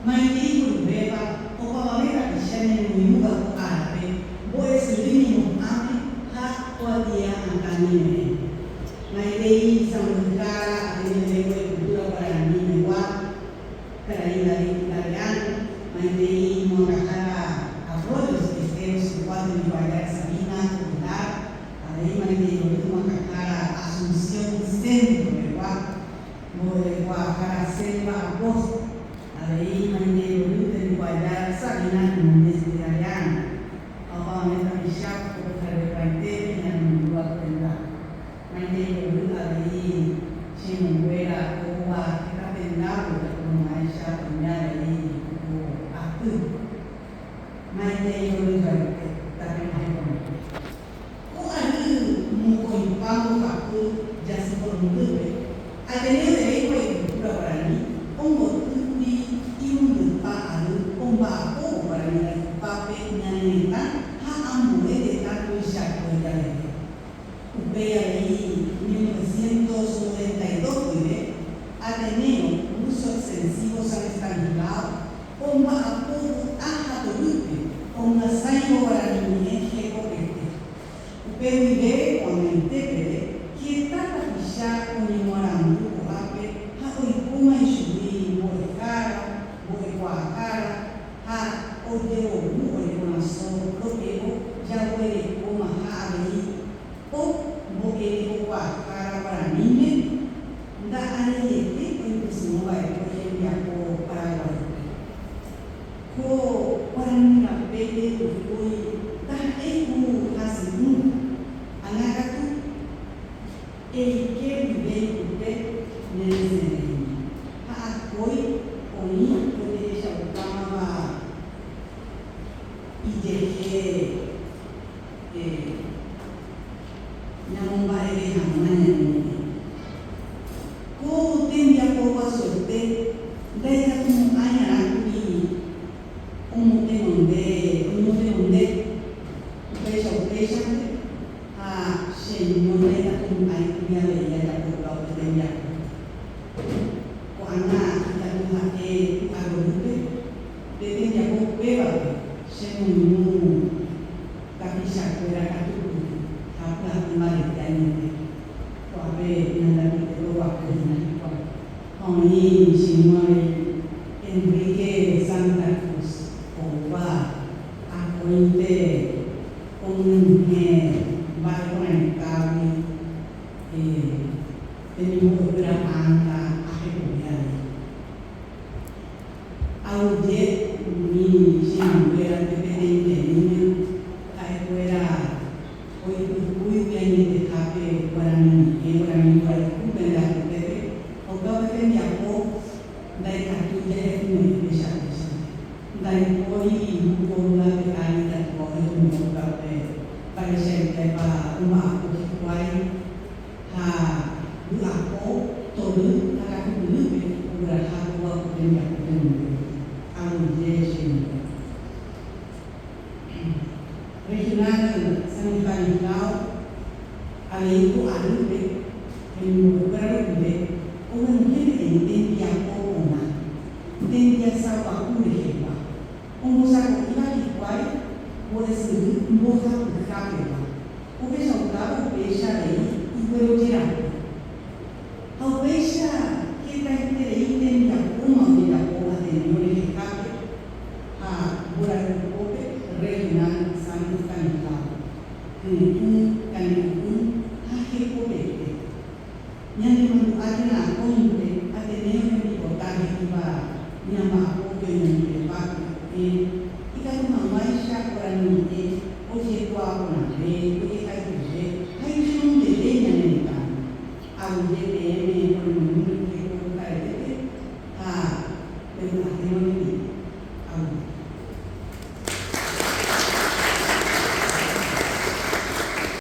Maitei horyvéva opavave tapicha ñanemoirũva ko árape mbo'esyry ñemo'ãme ha kuatia atã ñeme'ẽme. Maitei sãmbyhyhára Ateneo Lengua y Cultura Guarani megua, karai David Galeano, maitei moakãhára Arroyos, Esteros pegua tembikuaajára Sabina Ovelar, avei maitei rory moakãhára Asunción Centro pegua, mbo'ekuaahára Selva Acosta, avei maitei rory tembikuaajára Sabina Núñez de Galeano, ha opavave tapicha ko pyhare porãitépe ñanemondúva ko tendápe. Maitei rory avei che irũnguéra oúva heta tendágui ikatu hag̃uáicha oime avei ko aty. Maitei rory joaite, tapeg̃uahẽ porã. Ko ary mokõipa mbohapy jasyporundýpe, Ateneo de Lengua y Cultura Guarani ombotýkuri irundypa ary omba'apóvo Guarani rayhupápe ñane retã ha ambue tetã tuichakue javeve. Upéi avei 1992 guive, Ateneo, Curso Extensivo San Estanislao, omba'apo vy'a ha torýpe omyasãivo guarani ñe'ẽ hekopete. Upe guive ko'ag̃aite peve heta tapicha oñemoarandu ko'ápe ha oikóma ichugui mbo'ehára, mbo'ekuaahára ha ojerovu ore korasõ ro'évo jaguerekómaha avei po mbo'erekokuaahára guaraníme nda'areiete oipysyrõ va'ekue hembiapo Paraguaýpe. Ko guarani rapére oikói ndaha'éi ku hasy'ỹ, ág̃a katu eike guive ipype neresẽvéima, ha akói oĩ ojehechaukámava ijehe ñamomba'eve hag̃ua ñane ñe'ẽ. Ko tembiapo guasuete ndaikatumo'ãiarã kuri omotenonde, oñemotenonde upéicha upéichante ha cheño ndaikatumo'ãi kuri avei ajapopa upe tembiapo. Ko'ág̃a ikatu ha'e py'aguerúpe pe tembiapo upévape chemoirũ tapichakuéra katupyry ha py'apy mbarete añete. Ko'ápe ñande apytépe oguapy hína hikuái. Ha oĩ michĩrũ avei Enrique Santa Cruz oúva akóinte omyenyhẽ mba'e porãitágui temimbo'epy ra'ãnga ha hekove avei. Aguyje umi che irũnguérape peteĩteĩme ha'ekuéra oipykúigui añetehápe guarani ñe'ẽ, guarani mborayhu pende apytépe ha upéva pe tembiapo ndaikatúi jahepyme'ẽ peichapéichante. Ndaipóri ko yvy ape ári ikatúva ohepyme'ẽ upévape mba'eichaitépa omba'apo hikuái ha vy'apo, tory ha katupyrýpe ogueraha kóva ko tembiapo tenondépe. Aguyje che irũnguéra. Regional San Estanislao avei ko arýpe hemimbo'ekuéra rupive oguenohẽ peteĩ tembiapo porã tembiasa guahu rehegua, ombosako'íva hikuái mbo'esyry mbohapyha pegua, ohechaukávo upéicha avei iguerojerapy. Ha upéicha hetaiterei tembiapóma ojejapo Ateneo rehehápe ha mborayhupópe Regional San Estanislao, kyre'ỹ, kane'õ'ỹ ha hekopete. Ñanemandu'ákena akóinte Ateneo rembipota he'íva ñamba'apóke oñondivepa ko'ẽ.